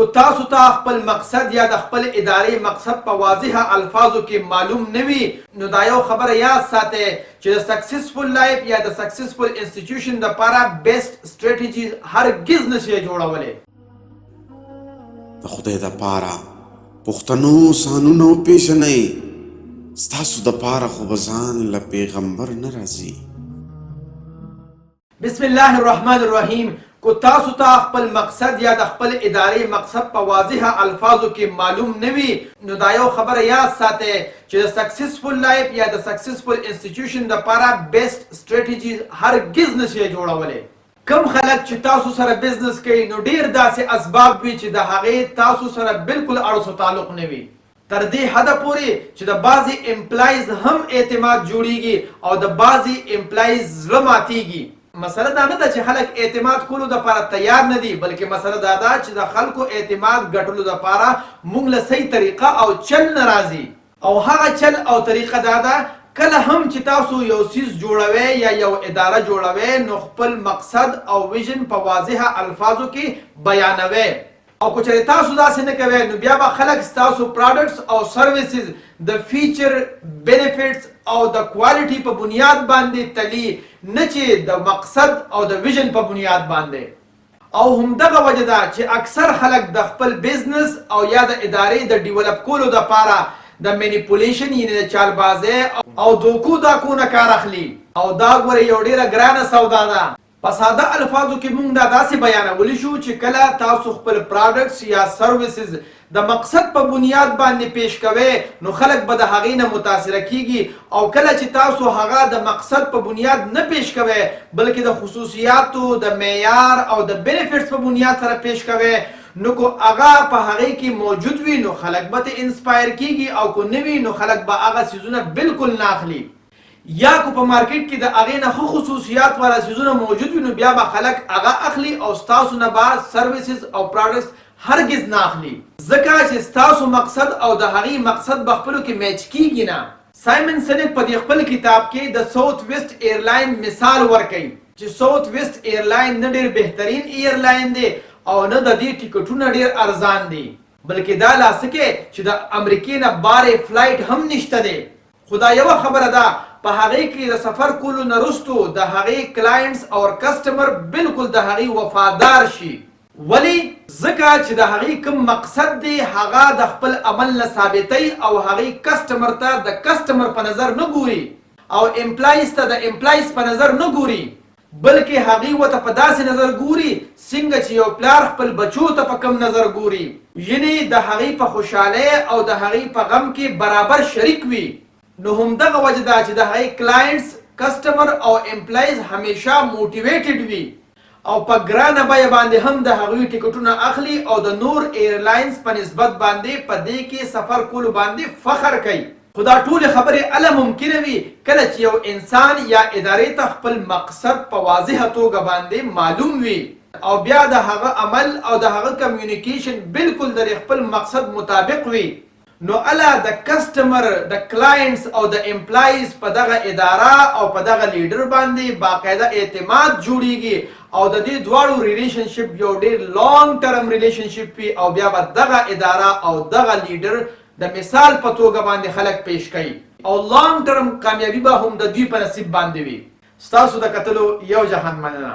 که تاسو ته خپل مقصد یا د خپل ادارې مقصد په واضحه الفاظو کې معلوم نه وي، نو دا یو خبره یاد ساتئ چې د سکسیسفل لایف یا د سکسیسفل انسټیټیوشن لپاره بیسټ سټریټجي هرګز نشئ جوړولی. د خدای د پاره پښتنو ځانونه وپېژنئ، ستاسو د پاره خو به ځان له پیغمبر نه راځي. بسم الله الرحمن الرحیم. کو تاسو ته خپل مقصد یا د خپل ادارې مقصد په واضحه الفاظو کې معلوم نه وي، نو دا یو خبره یاد ساتئ چې د سکسیسفل لایف یا د سکسیسفل انسټیټیوشن لپاره بیسټ سټریټجي هرګز نشئ جوړولی. کم خلک چې تاسو سره بزنس کوي، نو ډیر داسې اسباب وي چې د هغې تاسو سره بالکل اړ تعلق نه وي، تر دې حده پورې چې د بعضې امپلایز هم اعتماد جوړیږي او د بعضې امپلایز زړه ماتیږي. مسله دا نه ده چې خلک اعتماد کولو دپاره تیار نه دي، بلکې مسله دا ده چې د خلکو اعتماد ګټلو دپاره مونږ له صحیح طریقه او چل نه راځي. او هغه چل او طریقه دا ده، کله هم چې تاسو یو څیز جوړوئ یا یو اداره جوړوئ، نو خپل مقصد او ویژن په واضحه الفاظو کې بیانوئ. او که چېرې تاسو داسې نه کوئ، نو بیا به خلک ستاسو پراډکټس او سرویسز د فیچر، بینیفټس او د کوالټي په بنیاد باندې تلي، نه چې د مقصد او د ویژن په بنیاد باندې. او همدغه وجه ده چې اکثر خلک د خپل بزنس او یا د ادارې د ډیولپ کولو دپاره د مینیپولیشن، یعنی د چالبازۍ او دوکو داکو نه کار اخلي. او دا ګوره یو ډیره ګرانه سودا ده. په ساده الفاظو کې مونږ دا داسې بیانولی شو چې کله تاسو خپل پراډکټس یا سرویسز د مقصد په بنیاد باندې پیش کوئ، نو خلک به د هغې نه متاثره کیږي، او کله چې تاسو هغه د مقصد په بنیاد نه پیش کوئ، بلکې د خصوصیاتو، د معیار او د بینیفټس په بنیاد سره پیش کوئ، نو کو هغه په هغې کې موجود وي، نو خلک به ته انسپایر کیږي، او کو نه وي، نو خلک به هغه څیزونه بالکل نه اخلي. یا کو په مارکیټ کې د هغې نه ښه خصوصیات والا څیزونه موجود وي، نو بیا به خلک هغه اخلي او ستاسو نه به سرویسز او پراډکټس هرګز نه اخلي، ځکه چې ستاسو مقصد او د هغې مقصد به خپلو کې میچ کیږي نه. سایمن سینک په دې خپل کتاب کې د ساوت ویسټ ایرلاین مثال ورکوي چې ساوت ویسټ ایرلاین نه ډیر بهترین ایرلاین دی او نه د دې ټیکټونه ډیر ارزان دي، بلکې دا لا څه کې چې د امریکې نه بارې فلایټ هم نشته دی. خو دا یوه خبره ده، په هغې کې د سفر کولو نه وروسته د هغې کلاینټس او کسټمر بالکل د هغې وفادار شي. ولی؟ ځکه چې د هغې کوم مقصد دی، هغه د خپل عمل نه ثابتوي او هغې کسټمر ته د کسټمر په نظر نه ګوري او امپلایز ته د امپلایز په نظر نه ګوري، بلکې هغې ورته په داسې نظر ګوري څنګه چې یو پلار خپل بچو ته په کم نظر ګوري، یعنی د هغې په خوشحالۍ او د هغې په غم کې برابر شریک وي. نو همدغه وجه ده چې د هغې کلاینټس، کسټمر او امپلایز همیشه موټیویټډ وي او په ګرانه بیه باندې هم د هغوی ټیکټونه اخلي او د نور ایرلاینز په نسبت باندې په دې کې سفر کولو باندې فخر کوي. خو دا ټولې خبرې اله ممکنه وي کله چې یو انسان یا ادارې ته خپل مقصد په واضحه توګه باندې معلوم وي او بیا د هغه عمل او د هغه کمیونیکیشن بالکل د خپل مقصد مطابق وي، نو اله د کسټمر، د کلاینټس او د امپلایز په دغه اداره او په دغه لیډر باندې باقاعده اعتماد جوړیږي او د دې دواړو ریلیشنشپ یو ډیر لانګ ټرم ریلیشنشپ وي، او بیا به دغه اداره او دغه لیډر د مثال په توګه باندې خلک پیش کوي او لانګ ټرم کامیابی به هم د دوی په نصیب باندې وي. ستاسو د کتلو یو جهان مننه.